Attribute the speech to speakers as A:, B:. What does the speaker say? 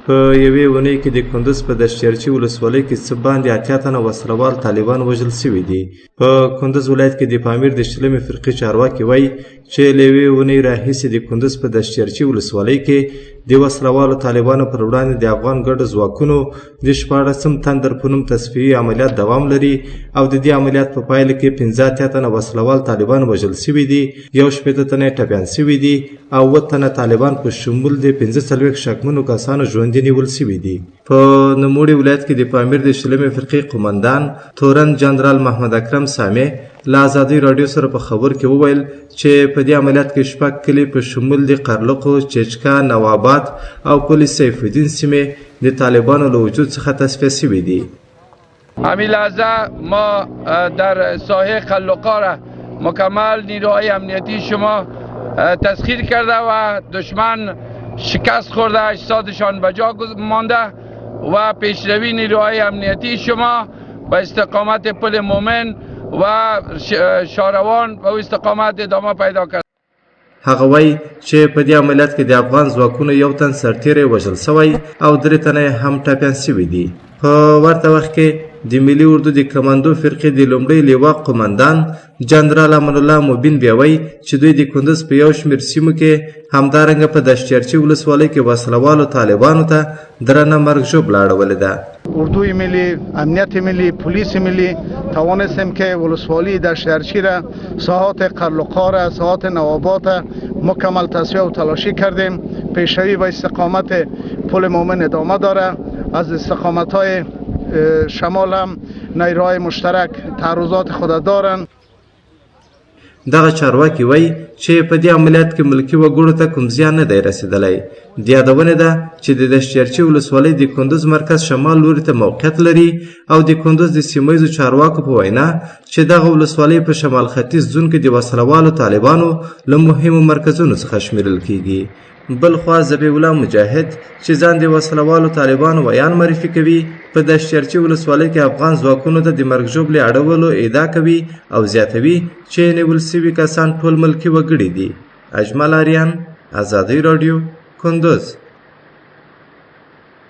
A: په یوې اونۍ کې د کندز په دشتیارچي ولسوالۍ کې څه باندې 80 تنه وسلهوال طالبان وژل شوي دي. په کندز ولایت کې د پامیر د شلمې فرقې چارواکي وایي چې له یوې اونۍ راهیسې د کندز په دشتیارچي ولسوالۍ کې د وسلهوالو طالبانو پر وړاندې د افغان ګډو ځواکونو د شپاړسم تندر په نوم تصفیوي عملیات دوام لري او د دې عملیات په پایله کې 85 تنه وسلهوال طالبان وژل شوي دي، 61 تنه یې ټپیان شوي دي او 7 تنه طالبان په شمول د 45 شکمنو کسانو ژوندي نیول شوي دي. په نوموړي ولایت کې د پامیر د شلمې فرقې قومندان تورن جنرال محمد اکرم سامع له ازادي راډیو سره په خبرو کې وویل چې په دې عملیات کې شپږ کلي په شمول د قرلقو، چچکا، نواباد او پل سیف الدین سیمې د طالبانو له وجود څخه تصفیه شوي دي.
B: همین لحظه ما در ساحه قلقا را مکمل نیروهای امنیتی شما تسخیر کرده و دشمن شکست خورده، اجسادشان به جا مانده و پیشروی نیروهای امنیتی شما به استقامت پل مومن و شاروان به استقامت ادامه پیدا کرد.
A: هغه وایي چې په دې عملیات کې د افغان ځواکونو یو تن سرتیری وژل شوی او 3 تنه یې هم ټپیان شوي دي. په ورته وخت کې د ملي اردو د کمانډو فرقې د لومړۍ لوا قومندان جنرال امان الله مبین بیا وایي چې دوی د کندز په یو شمېر سیمو کې همدارنګه په دشتیارچي ولسوالۍ کې وسلهوالو طالبانو ته درنه مرګ ژوبله اړولې ده.
C: اردوی ملی، امنیت ملی، پلیس ملی توانستیم که ولسوالی دشتیارچی را، ساحات قرلقا را، ساحات نوابات مکمل تصفیه و تلاشی کردیم. پیشروی به استقامت پل مومن ادامه داره. از استقامت های شمال هم نیروهای مشترک تعرضات خود دارند.
A: دغه چارواکي وایي چې په دې عملیات کې ملکي وګړو ته کوم زیان نه دی رسېدلی. د یادونې ده چې د دشتیارچي ولسوالۍ د کندز مرکز شمال لوري ته موقعیت لري او د کندز د سیمه ییزو چارواکو په وینا چې دغه ولسوالۍ په شمال ختیځ زون کې د وسلهوالو طالبانو له مهمو مرکزونو څخه شمېرل کیږي. بلخوا ذبیح الله مجاهد چې ځان د وسلهوالو طالبانو ویاند معرفي کوي، په دشتیارچي ولسوالۍ کې افغان ځواکونو ته د مرګ ژوبلې اړولو ادعا کوي او زیاتوي چې نیول شوي کسان ټول ملکي وګړي دي. اجمل آریان، ازادي راډیو، کندز.